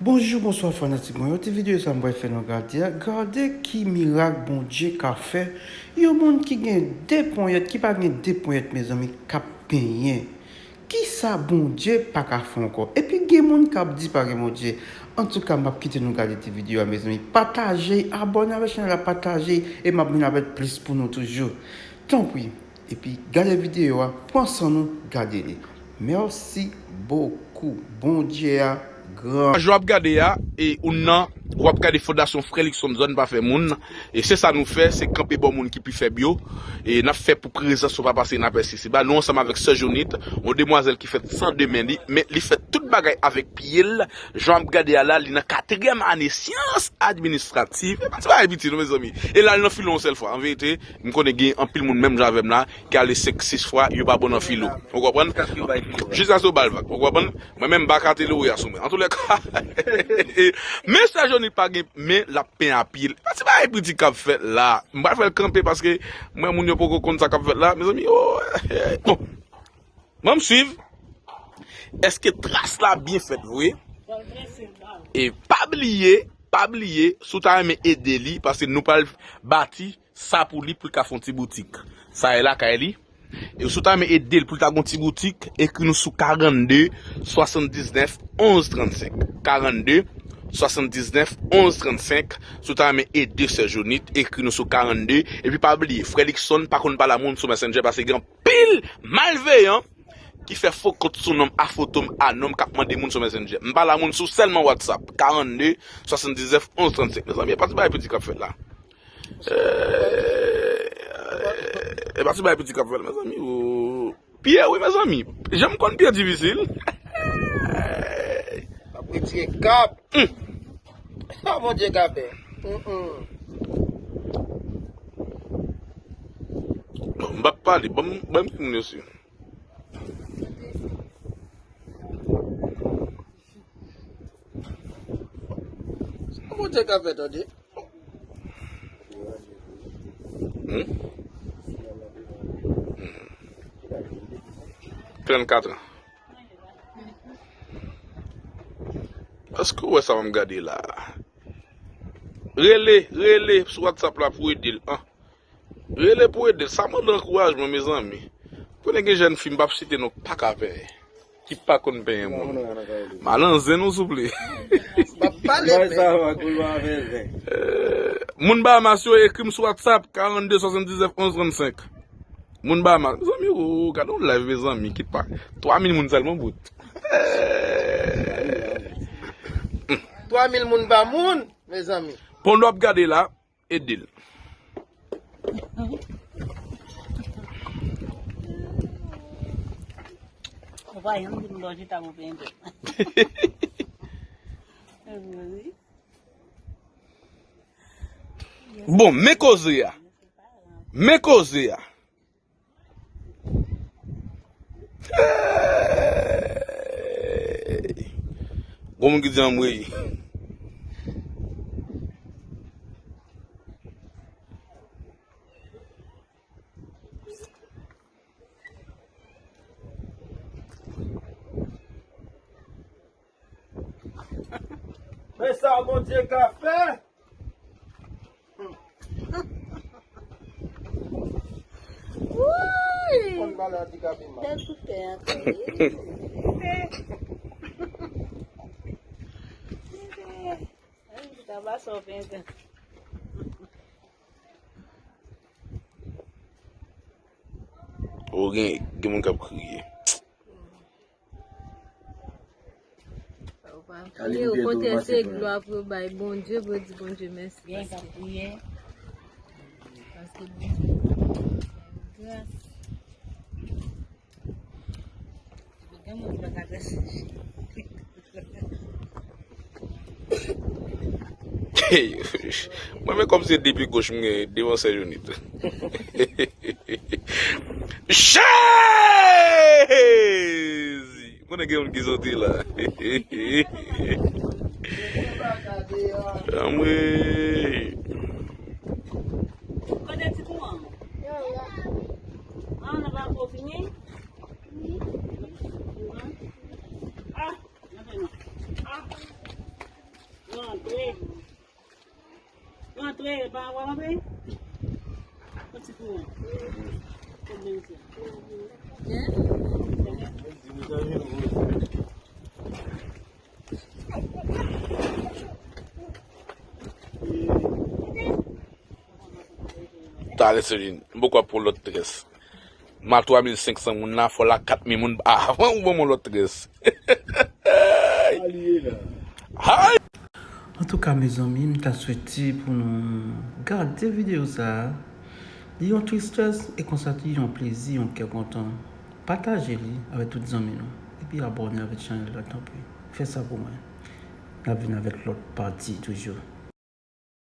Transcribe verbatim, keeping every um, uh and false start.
Bonjou, bonswa fanatik mwen yo. Ti videyo sa m pral fè nou gade a. Gade ki mirak Bondye ka fè. Yon moun ki gen de ponyèt, ki pa gen de ponyèt, mezanmi, k ap penyen. Kisa Bondye pa ka fè ankò? Epi gen moun k ap di pa gen Bondye. Antouka, m p ap kite nou gade ti videyo a, mezanmi. Pataje, abòne avèk chanèl la, pataje, e m ap vin avèk plis pou nou toujou. Tanpri, epi gade videyo a, pran san nou, gade li. Mèsi bokou. Bondye a gran. Jan w ap gade a, e ou nan, w ap gade Fondasyon Frè Luckson Zòn Pa Fè Moun. E se sa nou fè, se kanpe bò moun ki pi fèb yo. E n ap fè pou prezans yo pa pase inapèsi. Se ba nou ansanm avèk Sè Jonit, yon demwazèl ki fèt san de men li, men li fè tout bagay avèk pye l. Jan w ap gade a la, li nan katriyèm ane syans administratif. E pa ti bagay piti non, mezanmi. E la, li nan filo yon sèl fwa. An verite, m konnen gen anpil moun menm jan avè m la, ki ale senk, sis fwa, yo pa bon nan filo. Ou konprann? Jiskaske yo ba l vag. Ou konprann? Mwen menm, m pa ka te lowe a sou mwen. Antoulèka, men Sè Jonit pa gen, men l ap penyen a pye l. Pa ti bagay piti k ap fèt la. M pral fè l kanpe paske m wè moun yo poko konn sa k ap fèt la. Mezanmi, oh, bon. Ban m swiv. Èske tras la byen fèt vre? E pa bliye, pa bliye, si w ta renmen ede li, paske nou pral bati sa pou li, pou l ka fè yon ti boutik. Sa e lakay li. E si w ta renmen ede l pou l ta gon ti boutik, ekri nou sou karannde, swasanndiznèf, onz trannsenk. Karannde, swasanndiznèf, onz trannsenk. Si w ta renmen ede Sè Jonit, ekri nou sou karannde. Epi pa bliye, Frè Luckson pa konn pale a moun sou Messenger paske gen anpil malveyan ki fè fo kont sou non m, a foto m, a non m, k ap mande moun sou Messenger. M pale a moun sou sèlman WhatsApp, karannde, swasanndiznèf, onz trannsenk. Mezanmi, e pa ti bagay piti k ap fèt la. Eh, e pa ti bagay piti k ap fèt, mezanmi. Oh. Pye, wi, mezanmi. Jan m konn pye difisil. Ap retire kab. Sa Bondye ka fè. Mm, mm. Bon, m p ap pale. Ban m, ban m moun yo si. Sa Bondye ka fè, tande. Hmm? Hmm. Trannkat an. Èske w wè sa m ap gade la? Rele, rele sou WhatsApp la pou ede l. An. Rele pou ede l. Sa mande ankourajman, mezanmi. Konnen gen jèn fi, m p ap site non, k pa ka penyen. Ki pa konn penyen moun. M al nan zen nou, souple. M ap pale, men. Eh, moun Bahamas yo, ekri m sou WhatsApp, karannde, swasanndiznèf, onz trannsenk. Moun Bahamas. Mezanmi, oh, gade yon live, mezanmi, ki pa. Twa mil moun sèlman, bout. Eh. Twa mil moun pa moun, mezanmi. Pon w ap gade la, ede l. Ou pa janm di m lè w chita pou penyen tèt. Bon, men koze a. Men koze a. Hey! Gon moun ki di anmwey. Men sa Bondye ka fè. Wouy! Konn pale andikape, man. Bèl kout kè ankò, wi. Ou gen, gen moun k ap kriye. Ou pa kriye, okontrè, se glwa pou yo bay Bondye, pou yo di Bondye mèsi. Gen k ap kriye. Paske Bondye gras. Gen moun ki pa ka trase. Mwen, men kòm se de pye goch m gen devan Sè Jonit. Jezi! M konnen gen moun ki soti la. Anmwey! Kote ti kou an? Ah, nan pa ko fini? Ah, nan fini. Ah. Antre, pa w ap antre? Yon ti kouran. Konbyen misye? Talè Selin, m poko ap pran lòt tres. Ma twa mil senk san moun la, fò la kat mil moun avan ou ban mwen lòt tres. Hay! Antouka mezanmi, m ta swete pou nou gade videyo sa a. Li yon tristès e konsa tou yon plezi, yon kè kontan. Pataje li avèk tout zanmi nou. Epi abòne avèk chanèl la, tanpri. Fè sa pou mwen. N ap vin avèk lòt pati toujou.